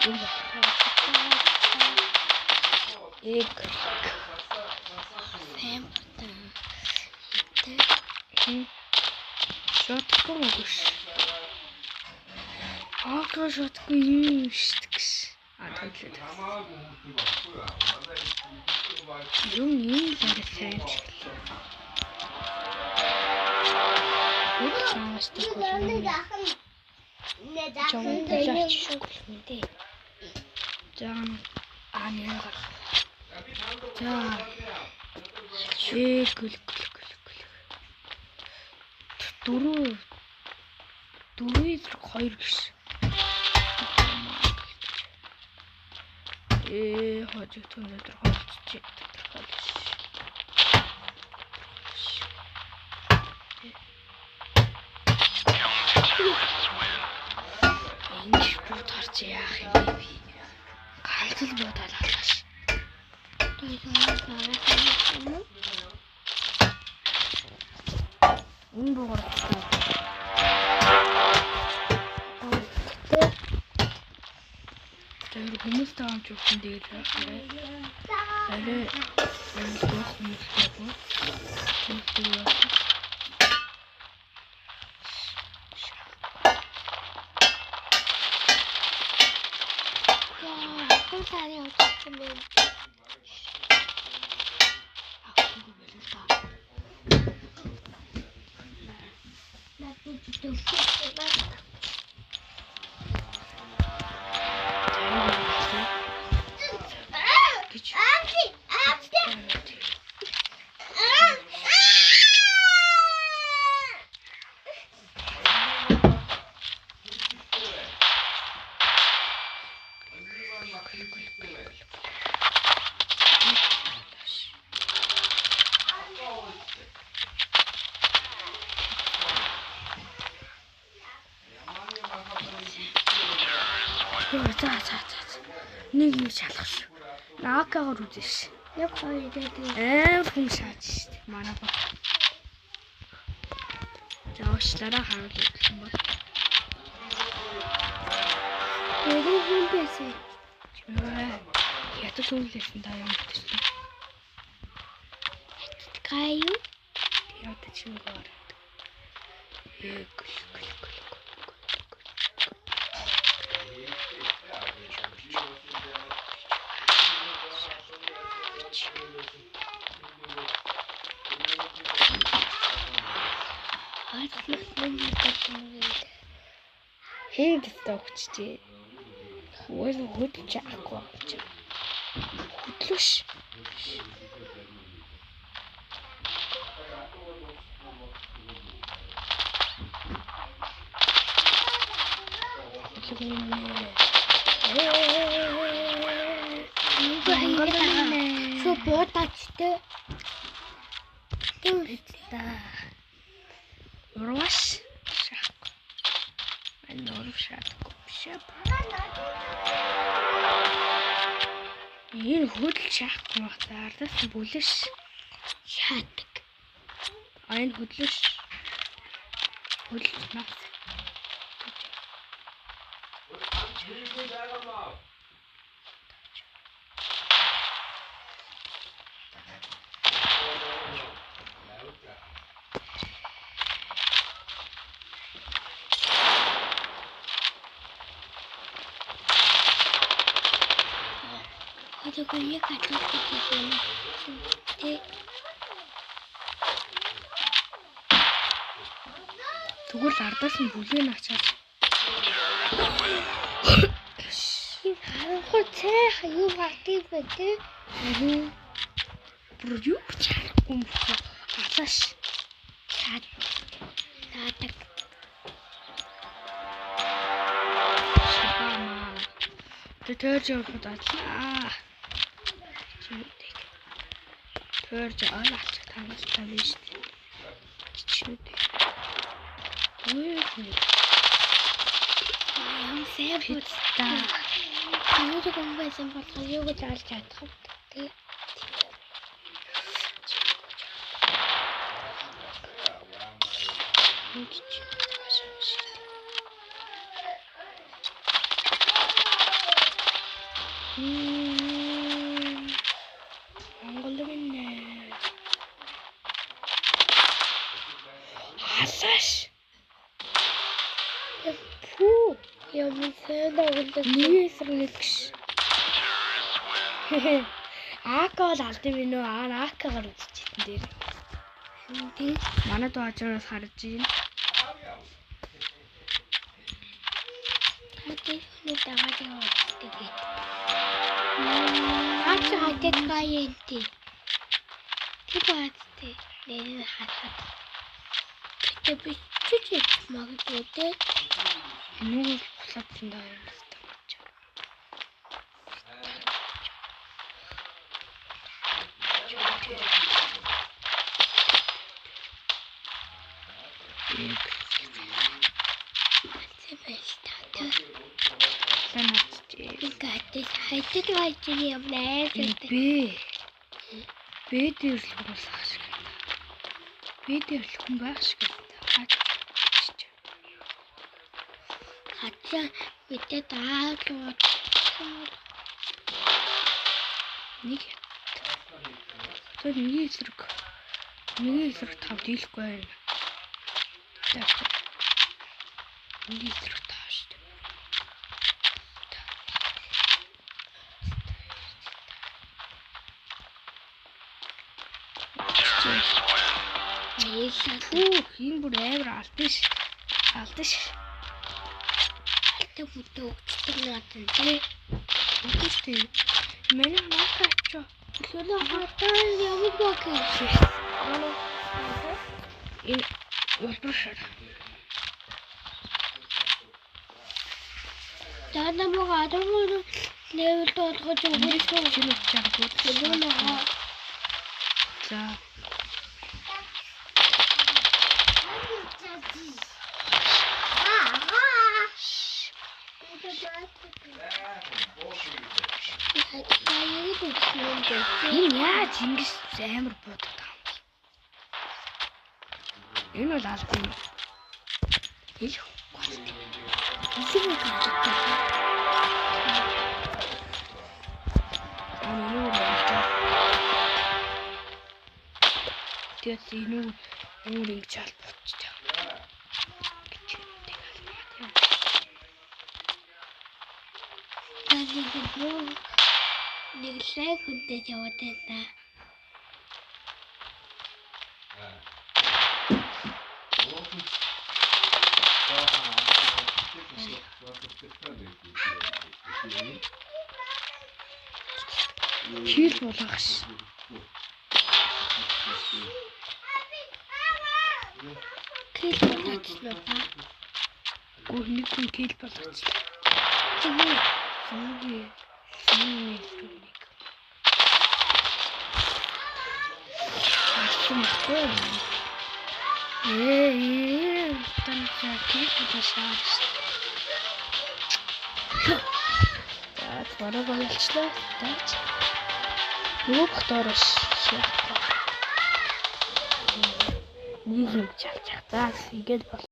Эг. Сайн батан. Шотгүй мөгөш. Аагаа шотгүй юм шүү дээ. А тоглоод. Юм ийм л арай сайн ч гэлээ. Үл чаавастай хөлмөн. Жон төлөөч хөлмөн дээ. За аа нэг гар. За. Ээ гүл гүл гүл гүл. Дөрөв дөрвийн зэрэг хоёр гиш. Ээ хожиг түн тодорхойлчих тодорхойлш. Ингэж бууд харж яах юм бэ би? Ганц л буудаад алааш. Энэ буугаар тэр хүмүүстэй хамт явсан тэгээд арай арай гоох хүмүүстэй боо. Хүмүүстэй явсан. Яа, сарын явсан бэ. Ахгүй болоо та. Надад төвшөө байна. Гэж. Амти, амти. За за за. Нэг юм шалах шүү. Наакагаар үзээш. Яг хоёр гэдэг. Амар хүн шааж шүү дээ. Манай ба. За уучлаарай харуул идэх юм бол. Тэрэн хүн байсан. Ятал хүнлээсэн та юм гэсэн. Гаю. Ятал чимгээр. Ээ гүл гүл гүл. Хин гэвтэй өгчжээ. Хөөс хөдөлж авахгүй гэж. Хөдлөш. Шо буудаач те. Та. Урваш. Шахахгүй. Мань урв шаахгүй биш ээ. Энэ хөдөлж шахахгүй байх за ардаас нь бүлэш. Шаадаг. А энэ хөдлөш. Хөдөлж нас. Одоо яг атлах юм. Тэ. Тэгвэл ардаас нь бүлээ ачаач. Харахгүй цайх юу гардыг бэ те? Бүр юу ч харахгүй юм бохоо. Алааш. Шаад. Наадаг. Шабама. Тэ тойрж явахад атлаа. Чимдэг. Тойрж ойл авчих тангалтай биш үү? Чимдэг. Үгүй. Ям сайн Пицца. Юу гэх байсан болохоор юу гэж алж чадах вэ? Тэ. Ингэж. Монгол минь ээ. Алааш. Пүү. Ямар сайн тоглох. Нэг эсрэг нэг гэж. АК бол алд юм нөө. Аа АК-гаар үзчихсэн дээр. Тэг. Манай дуу хажуураас харж байна. Хатыг нэг дагаад явуулдаг гэт. Хаач хатад гаянти. Тэг баацтэй. Нэр хатад. Гэтэ би чич магадгүй дээ. Нүгэл булаад даа юм байна. Хатад гаяж юм нэ. Б. Б дээр л хүмүүс ах шиг байна. Б дээр л хүн байх шиг байна. Хаач. Хачаа мэдээ даалгавар. Нэг Тэр нэг эсрэг нэг эсрэг тав дийлэхгүй байна. Нэг эсрэг тав шүү дээ. Баярлалаа. Пүү, энэ бүр амар алдан ш. Алдан ш. Алтай бүтээ өгчдөг наадсан тий. Үгүй шүү дээ. Миний макач. Төлөө хатаа ямар баг юм. Энэ улбар шар. За намайг 13 левелд болгож Эндээс өгөөч. чинь чадахгүй. Төлөө. За. Энэ яаж ингэж амар буудаад байгаа юм бэ? Энэ бол алдан юм. Илх алдан. Аа юу болж Тэгээд энэ өөр ингэж албуудчих. Гэж тэг албаад юм. Нэг лайк хүнтэй яваад байна. Хил булгах ш. Кил болоочлоо та. Гүр нэг хүн кил болгочлаа. Тэгээ Зүги. Зүги нэг. Алсан байхгүй. Ээ, таньцаа кил болгошлаа. За, бараг болчихлоо. Таач. Нөгөө бохтоор шаахгүй. Нэг юм чалчих. За, игээд бол.